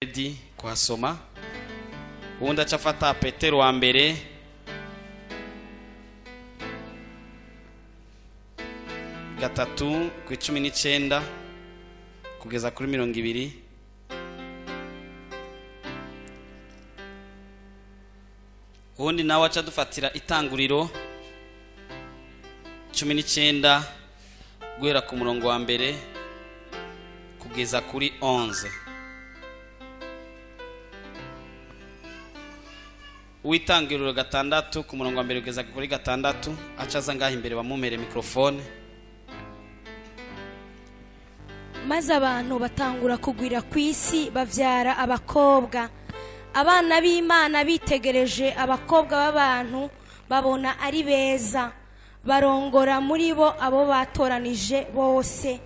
Edi kuhasoma. Uwundi aca afata Petero wa mbere 3 ku 19 kugeza kuri 20. Uwundi nawe aca dufatira Itanguriro 19 guhera ku murongo wa mbere kugeza kuri 11. Uwitangiriro 6 ku murongo wa mbere kugeza kuri 6 aca aza ngaha imbere bamumere microphone. Maze abantu batangura kugwira kwisi bavyara abakobwa. Abana b'Imana bitegereje abakobwa b'abantu babona ari beza, barongora muri bo abo batoranije bose.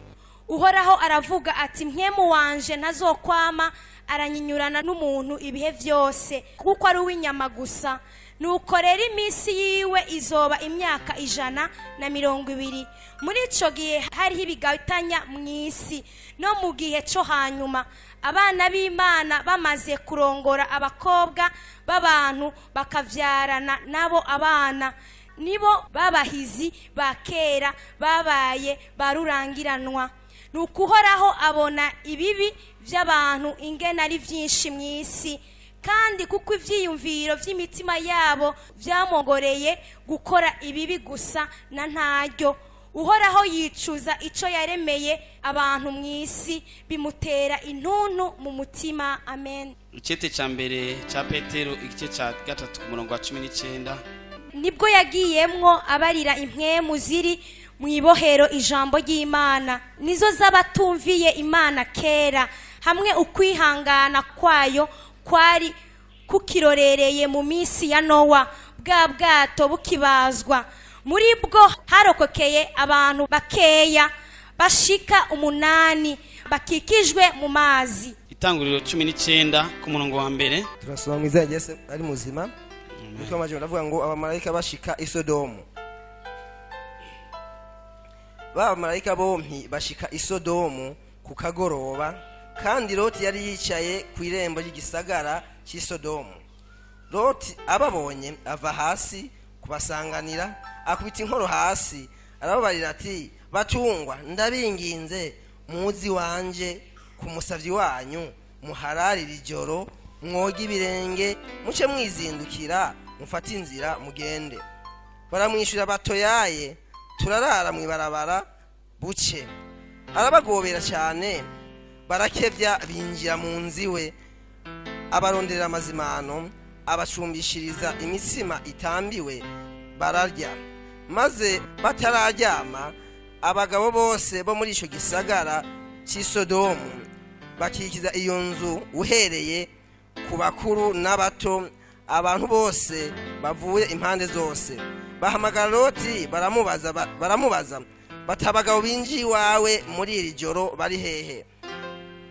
Uhoraho aravuga ati mpwemu wanje ntazokwama aranyinyurana n'umuntu ibihe vyose, kuko ari uw'inyama gusa. Nuko rero iminsi yiwe izoba imyaka 120. Muri ico gihe hariho ibigatanya mw'isi, no mu gihe co hanyuma abana b'Imana bamaze kurongora abakobwa b'abantu bakavyarana nabo abana, nibo babahizi ba kera babaye barurangiranwa. Nuko Uhoraho abona ibibi vy'abantu ingene ari vyinshi mw'isi, kandi kuko ivyiyumviro vy'imitima yabo vyamongoreye gukora ibibi gusa na ntaryo. Uhoraho yicuza ico yaremeye abantu mw'isi, bimutera intuntu mu mutima. Amen. Icete ca mbere ca Petero igice ca 3 ku murongo wa 19. Nibwo yagiyemwo abarira impwemu ziri mwibohero ijambo ry'Imana, nizo z'abatumviye Imana kera, hamwe ukwihangana kwayo kwari kukirorereye mu minsi ya Nowa, bwa bwato bukibazwa. Muri bwo harokokeye abantu bakeya bashika 8 bakikijwe mu mazi. Itanguriro 19 ku murongo wa mbere. Turasoma mu izina rya Yesu ari muzima. Umutwe w'amajambo ndavuga ngo abamarayika bashika i Sodomu. Abamarayika bompi bashika i Sodomu ku kagoroba, kandi Loti yari yicaye ku irembo ry'igisagara cy'i Sodomu. Loti ababonye ava hasi kubasanganira, akubita inkoro hasi, arababarira ati batungwa, ndabinginze muzi wanje ku musavyi wanyu, muhararire ijoro, mwoge ibirenge, muce mwizindukira, mufate inzira mugende. Baramwishyura batoyaye, turarara mw'ibarabara buce. Arabagobera cyane, barakevya binjira mu nzu iwe, abaronderera amazimano, abacumbishiriza imitsima itambiwe, bararya. Maze batararyama, abagabo bose bo muri ico gisagara cy'i Sodomu bakikiza iyo nzu, uhereye ku bakuru n'abato, abantu bose bavuye impande zose. Bahamagara Loti baramubaza bati abagabo binjiye iwawe muri iri joro bari hehe?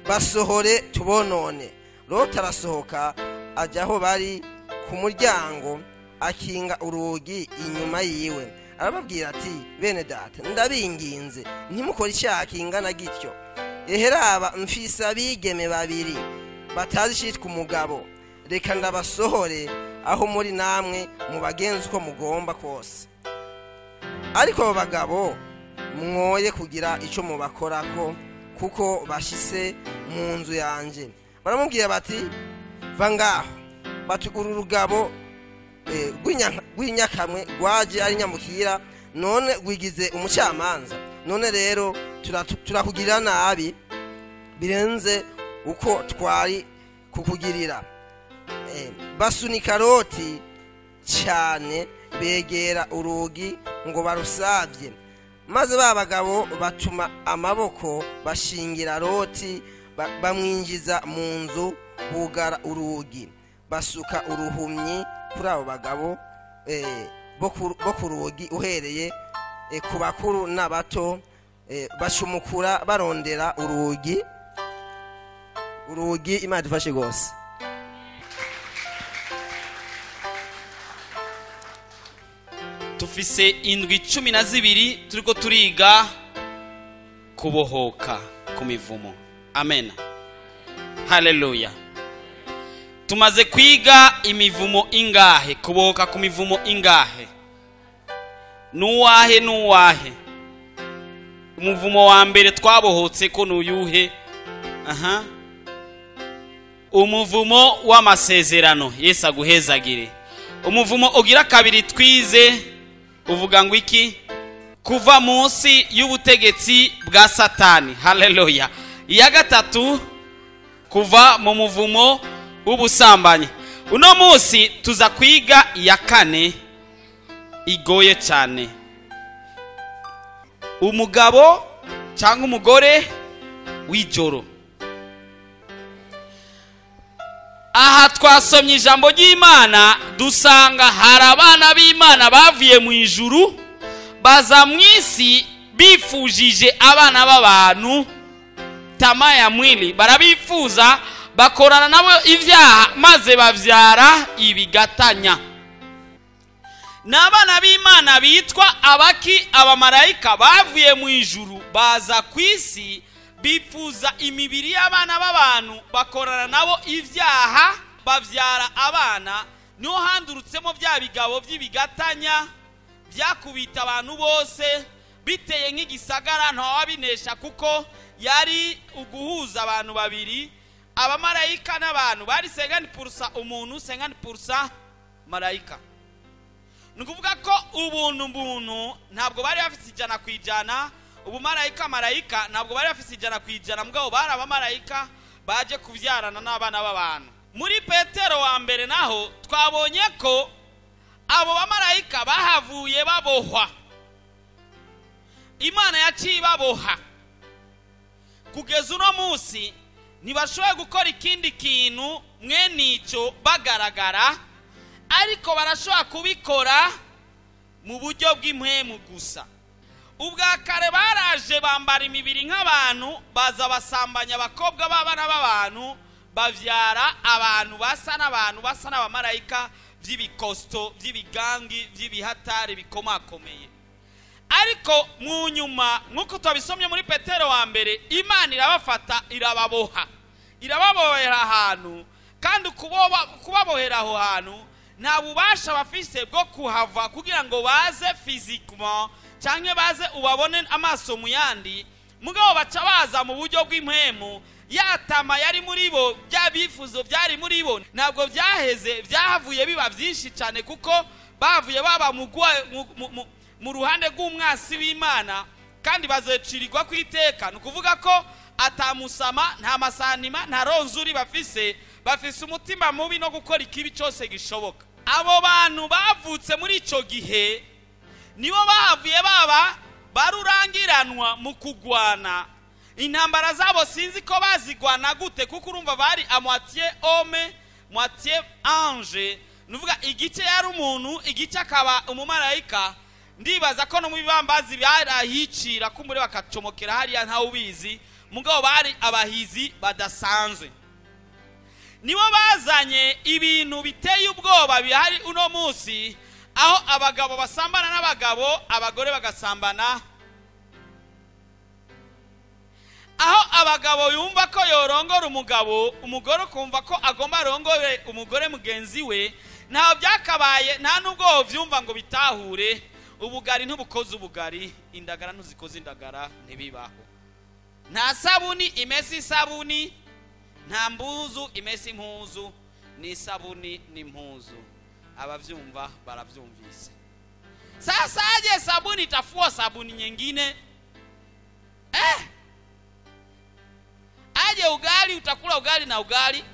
Basohore tubonone. Loti arasohoka ajya aho bari ku muryango, akinga urugi inyuma yiwe, arababwira ati bene data, ndabinginze ntimukore icyaha kingana gityo. Eheraba mfise abigeme babiri batazi icitwa umugabo, reka ndabasohore aho muri namwe mubagenze uko mugomba kose. Ariko abo bagabo mwoye kugira ico mubakorako, kuko bashise mu nzu yanje. Baramubwira bati va ngaho. Bati uru rugabo rw'inyakamwe rwaje ari nyamukira, none rwigize umucamanza. None rero turakugirira nabi birenze uko twari kukugirira. Basunika Loti cyane, begera urugi ngo barusavye. Maze ba bagabo batuma amaboko bashingira Loti, bamwinjiza mu nzu, bugara urugi, basuka uruhumyi kuri abo bagabo bo ku rugi, uhereye ku bakuru n'abato, bashumukura barondera urugi. Urugi Imana idufashe gose. Tufise indwi 12 turiko turiga kubohoka ku mivumo. Amen. Haleluya. Tumaze kwiga imivumo ingahe? Kubohoka ku mivumo ingahe? Nuwahe nuwahe? Umuvumo wa mbere twabohotse ko nuyuhe? Aha, umuvumo w'amasezerano. Yesu aguhezagire. Umuvumo ugira kabiri twize uvuga ngo iki? Kuva munsi y'ubutegetsi bwa Satani. Haleluya. Iya gatatu, kuva mu muvumo w'ubusambanyi. Uno munsi tuza kwiga iya kane igoye cyane. Umugabo cyangwa umugore w'ijoro. Aha twasomye ijambo ry'Imana, dusanga hari abana b'Imana bavuye mu ijuru baza mu isi bifujije abana b'abantu tama ya mwili, barabifuza, bakorana nabo ibyaha, maze babyara ibigatanya. N'abana b'Imana bitwa abaki? Abamarayika bavuye mu ijuru baza ku isi bifuza imibiri y'abana b'abantu, bakorana nabo ibyaha, babyara abana. Niho handurutsemo bya bigabo by'ibigatanya byakubita abantu bose biteye nk'igisagara, ntawabinesha kuko yari uguhuza abantu babiri, abamarayika n'abantu. Bari 50% umuntu, 50% marayika. Ni ukuvuga ko ubuntu buntu ntabwo bari bafite 100%, ubumarayika marayika ntabwo bari bafite 100%, mugabo bari abamarayika baje kubyarana n'abana b'abantu. Muri Petero wa mbere naho twabonye ko abo bamarayika bahavuye babohwa. Imana yaciye baboha kugeza uno munsi ntibashoboye gukora ikindi kintu mwene icyo bagaragara, ariko barashobora kubikora mu buryo bw'impwemu gusa. Ubwa kare baraje bambara imibiri nk'abantu, baza basambanya abakobwa b'abana b'abantu, babyara abantu basa n'abantu, basa n'abamarayika, by'ibikosto, by'ibigangi, by'ibihatari bikomakomeye. Ariko mu nyuma nk'uko twabisomye muri Petero wa mbere, Imana irabafata irababoha, irababohera ahantu, kandi kubabohera aho hantu nta bubasha bafise bwo kuhava kugira ngo baze physiquement cyangwa baze ubabone amaso mu yandi. Mugabo baca baza mu buryo bw'impwemu. Yatama yari muri bo, bya bifuzo byari muri bo ntabwo byaheze, byahavuye biba byinshi cyane, kuko bavuye baba mu ruhande rw'umwasi w'Imana, kandi bazecirirwa kwiteka. Ni ukuvuga ko atamusama, nta masanima, nta ronzuri bafise, bafise umutima mubi no gukora ikibi cyose gishoboka. Abo bantu bavutse muri ico gihe nibo bahavuye baba barurangiranwa mu kugwana. Intambara zabo sinzi ko bazigwana gute, kuko urumva bari a moitié homme, moitié ange. Nuvuga igice yari umuntu, igice akaba umumarayika. Ndibaza ko no mu bibambazi barahicira kumbure bakacomokera hariya, ntawe ubizi. Mugabo bari abahizi badasanzwe. Nibo bazanye ibintu biteye ubwoba bihari uno munsi, aho abagabo basambana n'abagabo, abagore bagasambana, aho abagabo yumva ko yorongora umugabo, umugore ukumva ko agomba arongore umugore mugenzi we. Ntaho byakabaye, nta nubwo byumva ngo bitahure. Ubugari ntubukoze ubugari, indagara ntuzikoze indagara, ntibibaho. Nta sabuni imesa isabuni, nta mbuzu imesa impuzu, ni isabuni n'impuzu. Abavyumva baravyumvise. Sasa aje sabuni itafua sabuni nyingine? Aje ugali utakula ugali na ugali?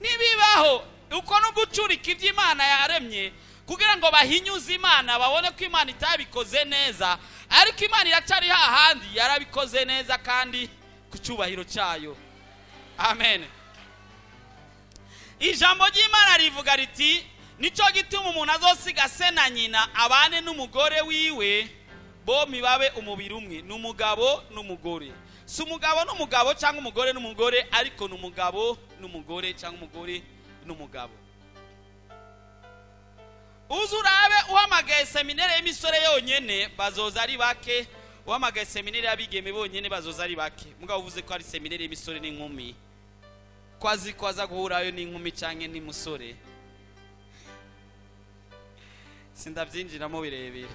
Nibibaho. Uko no gucurika iby'Imana yaremye kugira ngo bahinyuze Imana, babone ko Imana itabikoze neza, ariko Imana iracari hahandi yarabikoze neza kandi ku cyubahiro cyayo. Amen. Ijambo ry'Imana rivuga riti nico gituma umuntu azosiga se na nyina abane n'umugore wiwe, bombi babe umubiri umwe. Ni umugabo n'umugore. Si umugabo n'umugabo cyangwa umugore n'umugore, ariko ni umugabo n'umugore cyangwa umugore n'umugabo. Uzurabe uhamagaye seminere y'imisore yonyene bazoza ari bake, Uhamagaye seminere y'abigeme bonyene bazoza ari bake, mugabo uvuze ko ari seminere y'imisore n'inkumi, ko azi ko aza guhurayo n'inkumi canke n'imusore. Sindabyinjiramo birebire.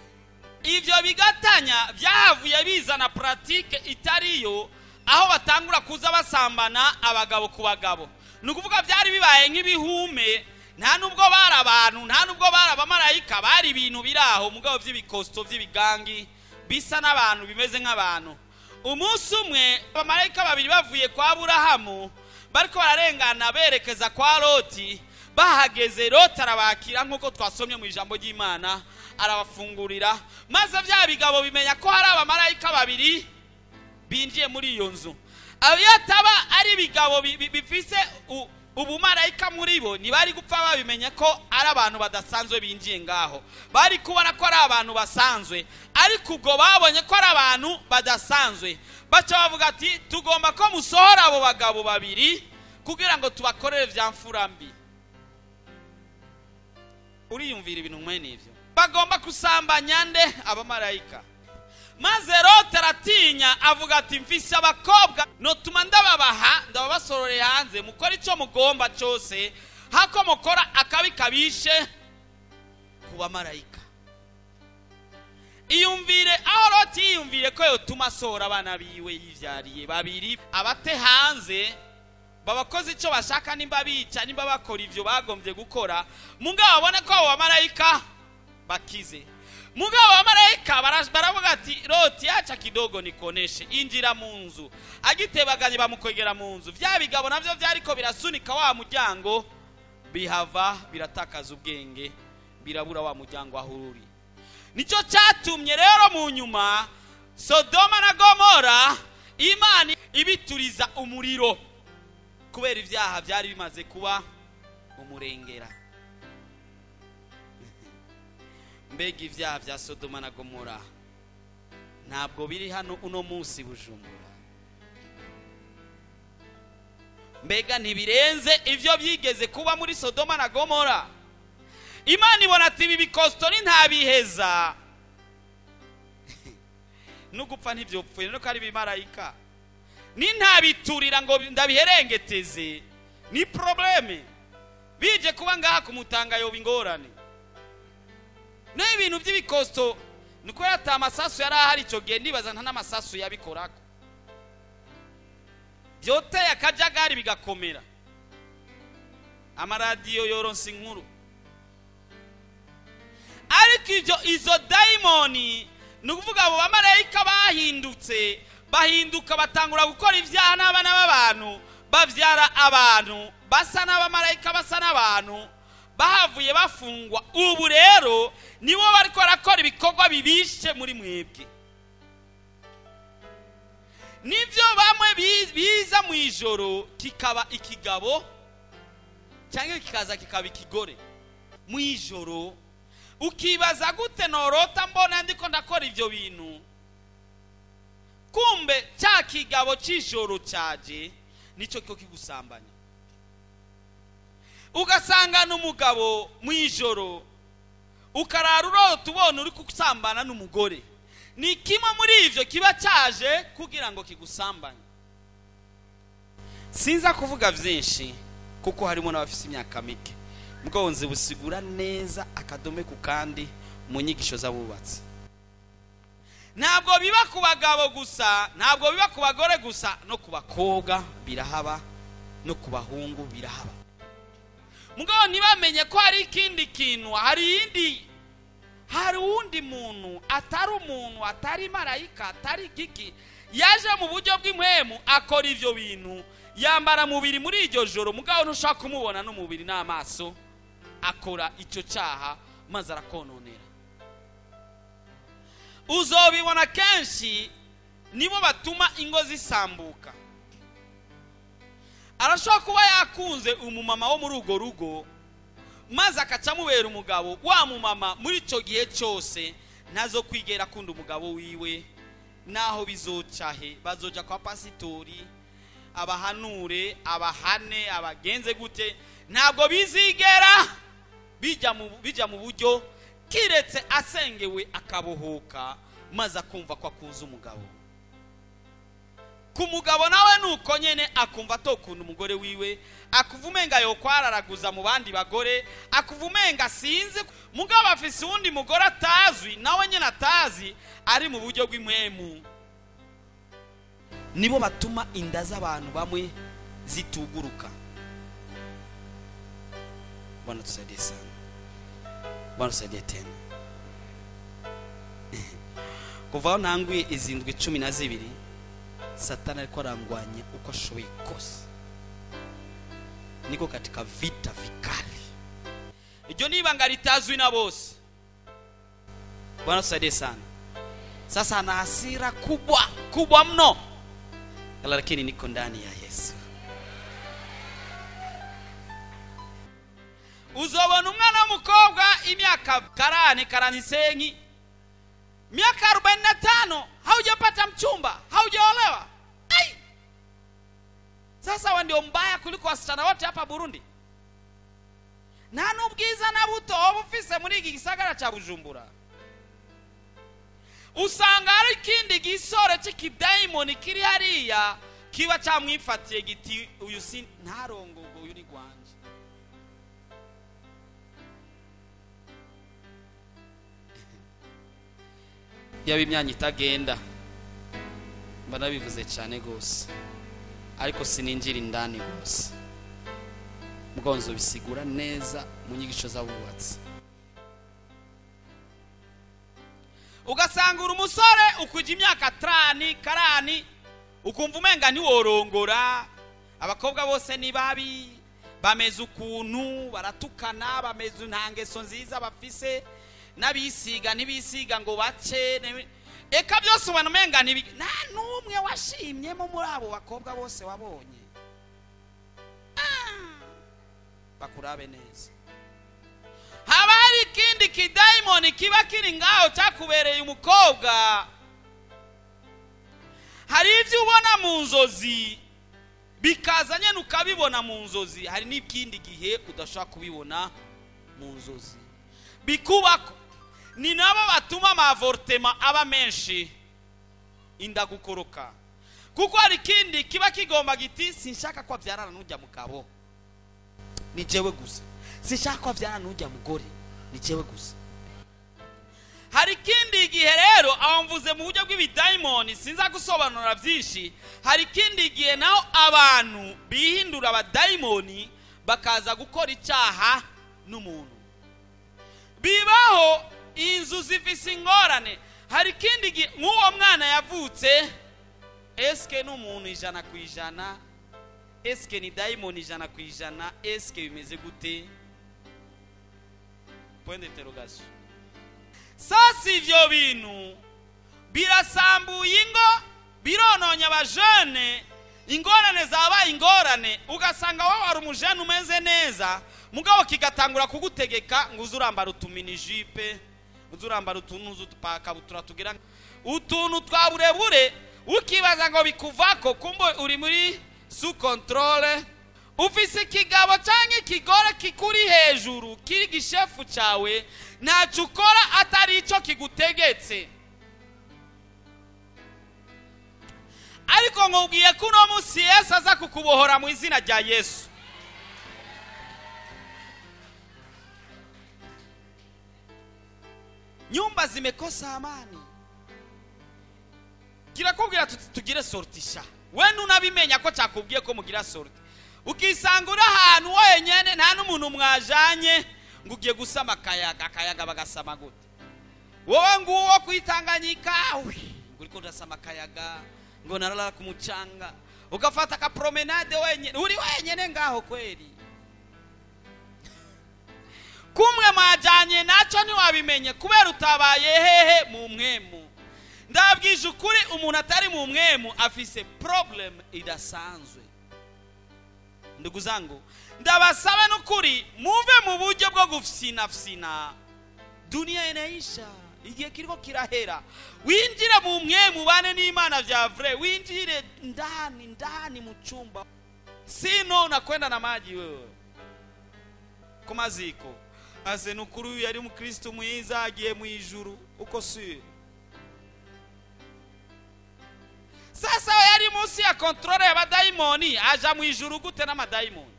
Ivyo bigatanya byahavuye bizana pratique itariyo, aho batangura kuza basambana abagabo ku bagabo. Ni ukuvuga byari bibaye nk'ibihume, nta nubwo bari abantu, nta nubwo bari abamarayika, bari ibintu biri aho mugabo by'ibikosto by'ibigangi bisa n'abantu, bimeze nk'abantu. Umunsi umwe abamarayika babiri bavuye kwa Aburahamu bariko bararengana berekeza kwa Loti. Bahageze Loti arabakira nk'uko twasomye mu ijambo ry'Imana, arabafungurira, maze bya bigabo bimenya ko hari abamarayika babiri binjiye muri iyo nzu. Iyo ataba ari ibigabo bifise ubumarayika muri bo, ntibari gupfa babimenye ko ari abantu badasanzwe binjiye ngaho. Bari kubona ko ari abantu basanzwe, ariko ubwo babonye ko ari abantu badasanzwe, baca bavuga ati tugomba ko musohora abo bagabo babiri kugira ngo tubakorere vya mfura mbi. Uriyumvira ibintu mwene ivyo? Bagomba kusambanya nde? Abamarayika. Maze Loti aratinya, avuga ati mfise abakobwa notuma ndababaha, ndababasororeye hanze, mukora ico mugomba cose, hako mukora akabi kabishe ku bamarayika. Iyumvire aho Loti yiyumvire ko yotuma asohora abana biwe yivyariye babiri, abate hanze babakoze ico bashaka, nimba bica, nimba bakora ivyo bagombye gukora, mugabo babone ko abo bamarayika bakize. Mugabo abamarayika baravuga ati Loti acha kidogo nikoneshe, injira mu nzu. Agitebaganye bamukwegera mu nzu. Vya bigabo navyo vyariko birasunika wa muryango, bihava biratakaza ubwenge, birabura wa muryango aho uri. Nico cyatumye rero mu nyuma Sodoma na Gomora Imana ibituriza umuriro, kubera ivyaha byari bimaze kuba umurengera. Mbega ivyaha vya Sodoma na Gomora ntabwo biri hano uno munsi Bujumbura? Mbega ntibirenze ivyo byigeze kuba muri Sodoma na Gomora? Imana ibona ati ibi bikostori ntabiheza, nugupfa ntivyopfuye, nuko ari bimarayika, nintabiturira ngo ndabiherengeteze ni probleme. Bije kuba ngaha kumutanga yoba ingorane. N'ibintu by'ibikosto nuko yata amasasu yari ahari ico gihe, ndibaza nta n'amasasu yabikorako, byoteye akajagari bigakomera, amaradiyo yoronse inkuru. Ariko ivyo izo daimoni, ni ukuvuga abo bamarayika bahindutse, bahinduka batangura gukora ivyaha n'abana b'abantu, bavyara abantu basa n'abamarayika, basa n'abantu, bahavuye bafungwa. Ubu rero nibo bariko barakora ibikorwa bibishe muri mwebwe. Nivyo bamwe biza mu ijoro kikaba ikigabo, cyangwa kikaza kikaba ikigore mu ijoro. Ukibaza gute norota mbona ndiko ndakora ivyo bintu, kumbe cya kigabo c'ijoro caje nico kiko kigusambanya. Ugasanga n'umugabo mu ijoro, ukarara urota ubona uri gusambana n'umugore. Ni kimwe muri ivyo kiba caje kugira ngo kigusambanye. Sinza kuvuga vyinshi kuko harimo n'abafise imyaka mike, mugabo nzi busigura neza akadome ku kandi mu nyigisho z'abubatsi. Ntabwo biba ku bagabo gusa, ntabwo biba ku bagore gusa, no ku bakobwa birahaba, no ku bahungu birahaba. Mugabo ntibamenye ko hari ikindi kintu, hari uwundi muntu atari umuntu, atari marayika, atari giki, yaje mu buryo bw'impwemu akora ivyo bintu, yambara mubiri muri iryo joro, mugabo ntushaka kumubona n'umubiri n'amaso, akora icyo cyaha maze arakononera. Uzobibona kenshi nibo batuma ingo zisambuka. Arashobora kuba yakunze umumama wo muri urwo rugo, maze akaca amubera umugabo. Wa mumama muri icyo gihe cyose ntazo kwigera akunda umugabo wiwe, naho bizocahe bazoja kwa pasitori abahanure, abahane, abagenze gute, ntabwo bizigera bijya mu buryo, kiretse asengewe akabohoka, maze akumva ko akunze umugabo. Ku mugabo nawe nuko nyene akumva atokunda umugore wiwe, akuva umenga yokwararaguza mu bandi bagore, akuva umenga sinzi, mugabo afise uwundi mugore atazwi nawe nyene atazi, ari mu buryo bw'impwemu. Nibo batuma inda z'abantu bamwe zituguruka. Bwana tusaidie sana. Bwana tusaidie tena. Kuva aho ntanguye izindwi 12, Satani ariko arangwanya uko ashoboye kose. Niko katika vita vikali. Iryo ni ibanga ritazwi na bose. Bwana tusaidie sana. Sasa ana hasira kubwa, kubwa mno. Lakini niko ndani ya Yesu. Uzobona umwana w'umukobwa imyaka 40, 45, miaka 45, haujapata mchumba, haujaolewa. Ai! Sasa wewe ndio mbaya kuliko wasichana wote hapa Burundi. Nta n'ubwiza na buto obufise muri iki gisagara cha Bujumbura. Usanga ari ikindi gisore cy'ikidaimoni kiri hariya kiba cyamwifatiye giti uyu si ntarongogo, uyu ni gwanje. Yaba imyanya itagenda mba nabivuze cyane gose, ariko sininjira indani gose, mugabo bisigura neza mu nyigisho z'abubatsi. Ugasanga uri umusore ukuja imyaka 30 40, ukumva umenga ntiworongora, abakobwa bose ni babi, bameze ukuntu, baratukana, bameze nta ngeso nziza bafise, n'abisiga ntibisiga ngo bace, eka byose ubona umenga nta n'umwe washimyemo muri abo bakobwa bose wabonye. Bakurabe neza. Haba hari ikindi kidaimoni kiba kiri ngaho cyakubereye umukobwa. Hari ibyo ubona mu nzozi bikaza nyene ukabibona mu nzozi, hari n'ikindi gihe udashobora kubibona mu nzozi bikubako. Ni nabo batuma amavortema aba menshi, inda gukoroka, kuko hari ikindi kiba kigomba giti sinshaka ko abyarana n'ujya mugabo, ni jewe gusa, sinshaka ko abyarana n'ujya mugore, ni jewe gusa. Hari ikindi gihe rero, aho mvuze mu buryo bw'ibidaimoni sinza gusobanura byinshi, hari ikindi gihe naho abantu bihindura abadaimoni bakaza gukora icyaha n'umuntu. Bibaho inzu zifise ingorane. Hari ikindi gihe nk'uwo mwana yavutse, eske n'umuntu 100%, eske ni daimoni 100%, eske bimeze gute? Point d'interrogation. Sasa ivyo bintu birasambuye ingo, birononya abajene, ingorane zabaye ingorane, ugasanga wowe wari umujene umeze neza, mugabo kigatangura kugutegeka ngo uze urambara utuminijipe, uze urambara utuntu z'utupakabutura tugira utuntu twa burebure, ukibaza ngo bikuvako, kumbe uri muri sous contrôle. Ufise ikigabo canke ikigore kikuri hejuru kiri gishefu cawe, ntacyo ukora atari ico kigutegetse. Ariko nkubwiye ko uno munsi Yesu aza kukubohora mu izina rya Yesu. Nyumba zimekosa amani. Kirakubwira tugire sortisha, we nunabimenya ko cyakubwiye ko mugira sorti, ukisanga uri ahantu wenyene nta n'umuntu mwajanye ngo ugiye gusama akayaga, akayaga bagasama gute? Wowe nguwo kwitanganyika ngo uriko urasama akayaga, ngo narara ku mucanga, ugafata ka promenade wenyene, uri wenyene ngaho kweli. Kumwe mwajanye naco ntiwabimenye kubera utabaye hehe mu mwemu. Ndabwije ukuri, umuntu atari mu mwemu afise problem idasanzwe. Ndugu zangu, ndabasaba n'ukuri muve mu buryo bwo gufyinafyina. Dunia inaisha, igihe kiriko kirahera. Winjire mu mwemu, ubane n'Imana vya vrai, winjire ndani ndani mu chumba, sino unakwenda na maji wewe ku maziko. Ase nukuri uyu yari umukristo mwiza agiye mu ijuru, uko si Sasa we yari munsi ya control y'abadayimoni, aja mu ijuru gute n'amadayimoni?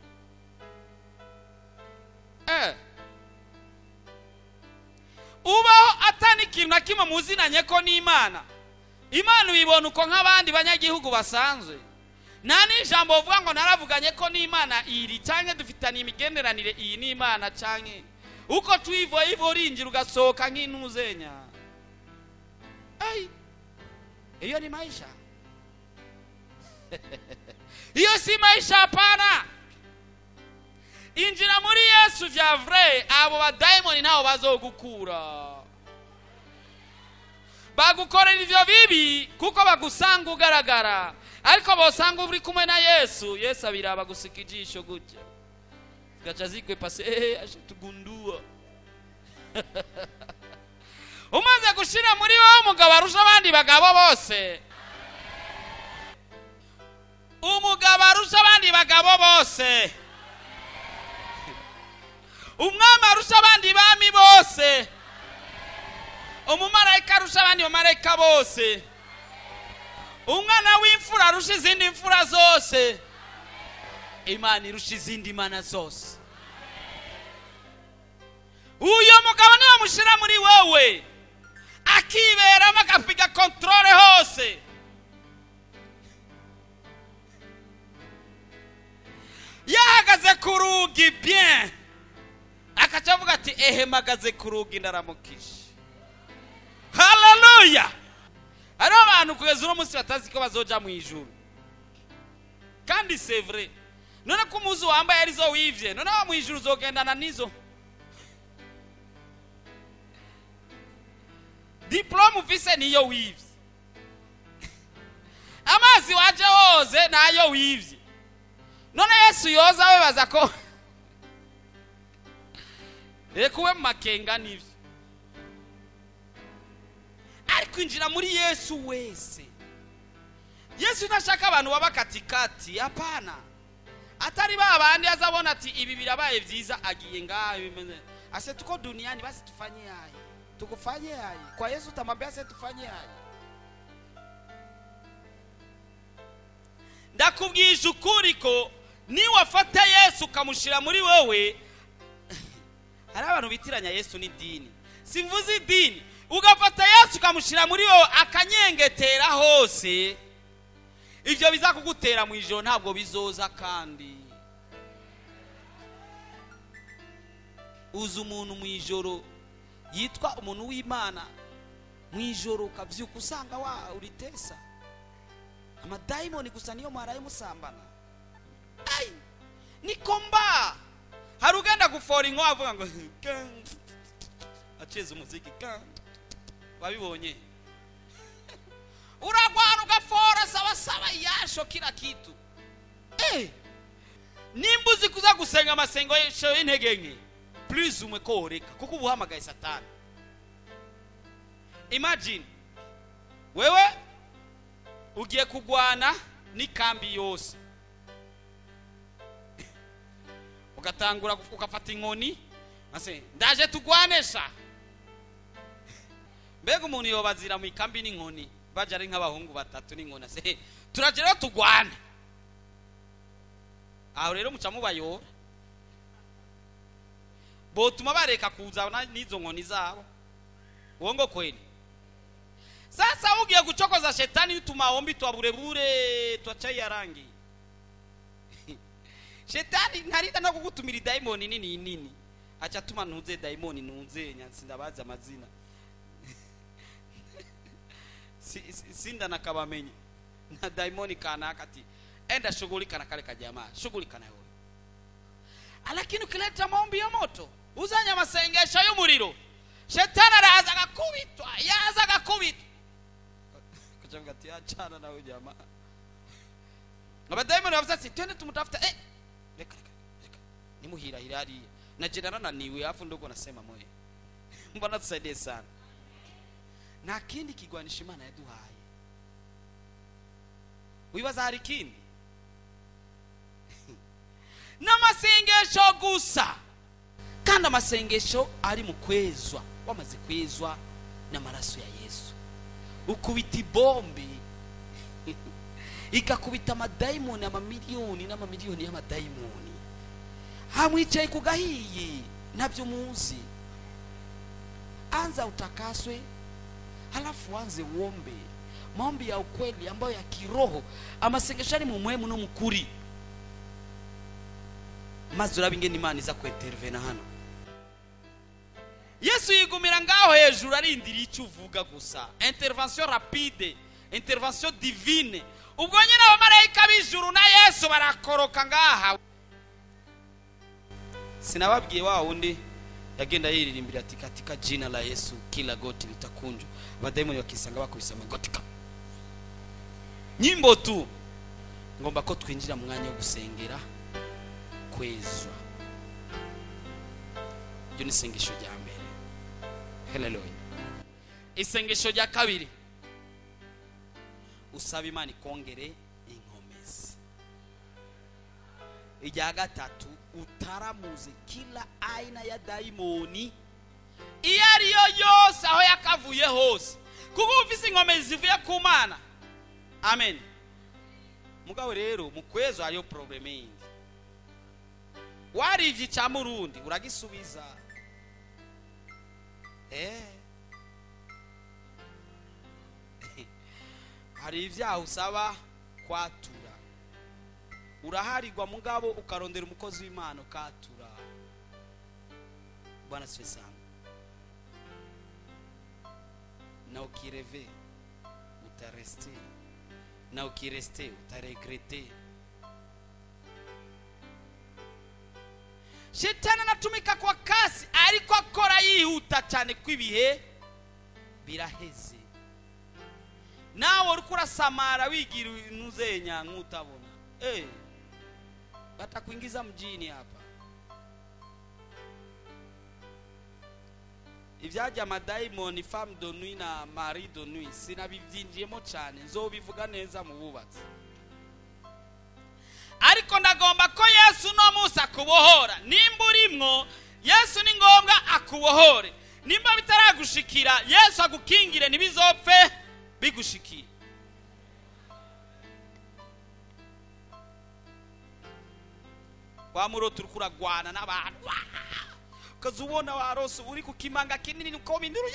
Ubaho atani ikintu na kimwe muzinanye ko n'Imana. Imana uyibona uko nk'abandi banyagihugu basanzwe. Nta n'ijambo uvuga ngo naravuganye ko n'Imana iri, canke dufitanye imigenderanire iyi n'Imana, canke uko tuivo ivo urinjira ugasohoka nk'intuzenya. Ai, iyo ni maisha. Iyo si maisha, hapana. Injira muri Yesu vya vrai, abo badayimoni nabo bazogukura. Bagukorera ivyo bibi kuko bagusanga ugaragara, ariko bosanga uri kumwe na Yesu, Yesu abiraba gusika ijisho gutya, gaca zikwe pase, ashatugundua. Umaze gushira muri wowe umugabo arusha abandi bagabo bose, umugabo arusha abandi bagabo bose, umwami arusha abandi bami bose, umumarayika arusha abandi bamarayika bose, umwana w'imfura arusha izindi mfura zose, Imana irusha izindi mana zose. Uyo mugabo niwe mushira muri wewe, akiberamo akapiga controle hose. Yahagaze ku rugi bien, akaca avuga ati ehe magaze ku rugi ndaramukije. Haleluya! Hariho abantu kugeza uno munsi batazi ko bazoja mu ijuru, kandi c'est vrai. None ko umuzu wambaye arizo wivye, none wa mu ijuru uzogendana nizo diplome ufise niyo wivye, amazi waje woze nayo wivye. None Yesu yoza we baza ko reka mu makenga nivyo. Ariko injira muri Yesu wese. Yesu ntashaka abantu baba katikati, hapana. Atari babandi azabona ati ibi birabaye vyiza agiye ngaho bimeze. Ase tuko duniani basi tufanye haya. Tukufanye haya. Kwa Yesu utamwambia ase tufanye haya. Ndakubwije ukuri ko niwafata Yesu ukamushira muri wewe. Hari abantu bitiranya Yesu n'idini. Simvuze idini. Ugafata Yesu ukamushira muri wewe akanyengetera hose, ivyo bizakugutera mu ijoro ntabwo bizoza. Kandi uza umuntu mu ijoro yitwa umuntu w'Imana, mu ijoro ukavyuka usanga wa uritesa amadayimoni gusa niyo mwaraye musambana. Ai, nikomba hari ugenda gufora inko avuga ngo acheza umuziki wabibonye, uragwana ugafora sawa sawa yasho kila kitu. Nimba uzi kuza gusenga amasengesho y'intege nke, please umwe ko woreka kuko ubuhamagaye Satani. Imagine wewe ugiye kugwana n'ikambi yose, ugatangura ugafata inkoni, ase ndaje tugwanesha. Mbega umuntu yobazira mu ikambi n'inkoni, baje ari nk'abahungu batatu n'inkoni, ase turaje rero tugwane. Aho rero muca mubayora, botuma bareka kuza n'izo nkoni zabo. Uongo kweli? Sasa ugiye guchokoza shetani utumaombi twa burebure twa chai ya rangi. Shetani ntarida no kugutumira daimoni nini nini, acha tuma ntuze daimoni ntuze nyansindabaza amazina. Sinda nakabamenye na daimoni kanaka ati enda shughulika na kale kajamaa, shughulika na wewe. Lakini ukileta maombi ya moto, uzanya masengesho y'umuriro, shetani araza akakubitwa, yaza akakubitwa. Kachavuga ati achana na huyu jamaa. Na badaimoni bavuze ati twende tumutafuta. Reka reka reka, nimuhira hirari na jirana na niwe afu ndogo nasema mwe. Mbona tusaidie sana. Na kindi kigwanisha Imana yaduhaye. Wibaza hari kindi? N'amasengesho gusa. Kandi amasengesho ari mu kwezwa, wamaze kwezwa n'amaraso ya Yesu. Ukubita ibombi. Igakubita amadayimoni, amamiliyoni n'amamiliyoni y'amadayimoni. Hamwicaye ku gahiye, ntabyo muzi. Anza utakaswe, halafu anze uombe maombi ya ukweli ambayo ya kiroho, amasengesho ari mu muhemu no mukuri, maze urabe ingene Imana iza kwintervena hano. Yesu yigumira ngaho hejuru arindiriye icyo uvuga gusa. Intervention rapide, intervention divine. Ubwo nyine abamarayika b'ijuru na Yesu barakoroka ngaha. Sinababwiye wa wundi yagenda yiririmbira ati katika jina la Yesu kila goti litakunjwa, abadayimoni bakisanga bakubise amagoti ka nyimbo tu. Ngomba ko twinjira mu mwanya wo gusengera kwezwa. Iryo ni isengesho rya mbere. Haleluya. Isengesho rya kabiri, usaba Imana ikongere inkomezi. Irya gatatu, utaramuze kila aina ya daimoni iyo ariyo yose aho yakavuye hose, kuko ufise inkomezi zivuye ku Mana. Amen. Mugabo rero mu kwezo hariyo probleme yindi. Warivye icya murundi uragisubiza. Hari ibyaha usaba kwatura, uraharigwa mugabo ukarondera umukozi w'Imana ukatura. Bwana asifiwe sana. Na ukireve utareste, na ukireste utaregrete. Shetani anatumika kwa kasi, ariko akora yihuta cyane kw'ibihe biraheze. Nawe uriko urasamara wigira ntuzenya nk'utabona. Batakuingiza mjini hapa. Ivyajya amadayimoni femme de nuit na mari de nuit sinabivyinjiyemo cyane, nzobivuga neza mu bubatsi. Ariko ndagomba ko Yesu no munsi akubohora. Nimba urimwo Yesu ni ngombwa akubohore. Nimba bitaragushikira Yesu agukingire ntibizopfe bigushikire. Wa muroto uriko uragwana n'abantu, ukaza ubona warose uri ku kimanga kinini uko binduru,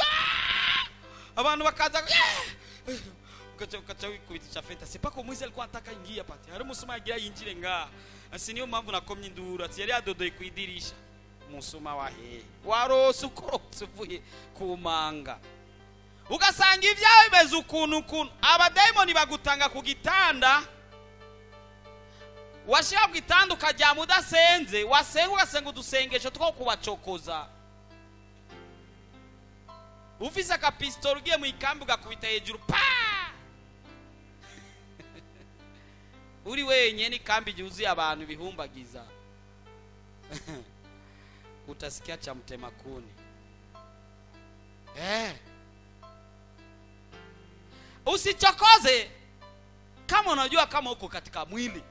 abantu bakaza ukaca wikubita fenta. C'est pas comme Moise alikuwa anataka ingia pati, hari umusuma yagira yinjire ngaha. Asi niyo mpamvu nakomye induru, ati yari yadodoye ku idirisha. Umusuma wa hehe warose ukorotse uvuye ku manga, ugasanga ibyawe bimeze ukuntu ukuntu. Abadayimoni bagutanga ku gitanda, washira ku gitanda ukaryama udasenze, wasenga ugasenga udusengesho two kubacokoza. Ufise akapisitoro ugiye mu ikambi ugakubita hejuru pa! Uri wenyene ikambi yuzuye abantu bihumbagiza. Utasikia cha mtema kuni. Usichokoze kama unajua kama uko katika mwili.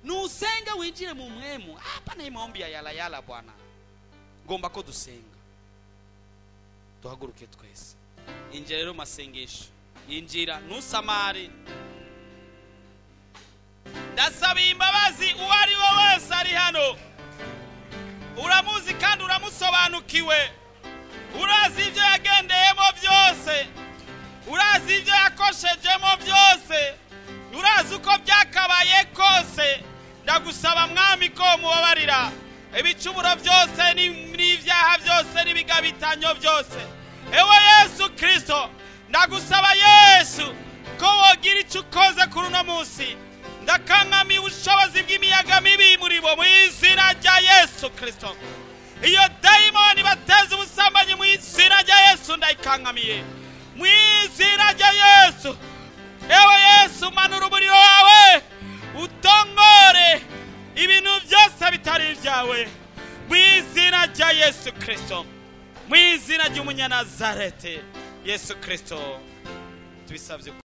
Nusenge winjire mu mwemu. Hapa na maombi ya yala yala bwana. Ngomba ko dusenga. Duhaguruke twese. Injira rero masengesho. Injira nusamare. Ndasaba imbabazi uwo ari we wese ari hano. Uramuzi kandi uramusobanukiwe. Urazi ibyo yagendeyemo byose. Urazi ibyo yakoshejemo byose. Urazi uko byakabaye kose. Ndagusaba mwami ko mubabarira ibicumuro byose n'ibyaha byose n'ibigabitanyo byose. Ewe Yesu Kristo, ndagusaba Yesu ko wogira icyo ukoze kuri uno munsi. Ndakankamiye ubushobozi bw'imiyaga mibi muri bo mu izina rya Yesu Kristo. Iyo dayimoni bateza ubusambanyi mu izina rya Yesu ndayikankamiye mu izina rya Yesu. Ewe Yesu, manura umuriro wawe utongore ibintu byose bitari ibyawe mu izina rya Yesu Kristo, mu izina ry'umunyanazarete Yesu Kristo, tubisabye.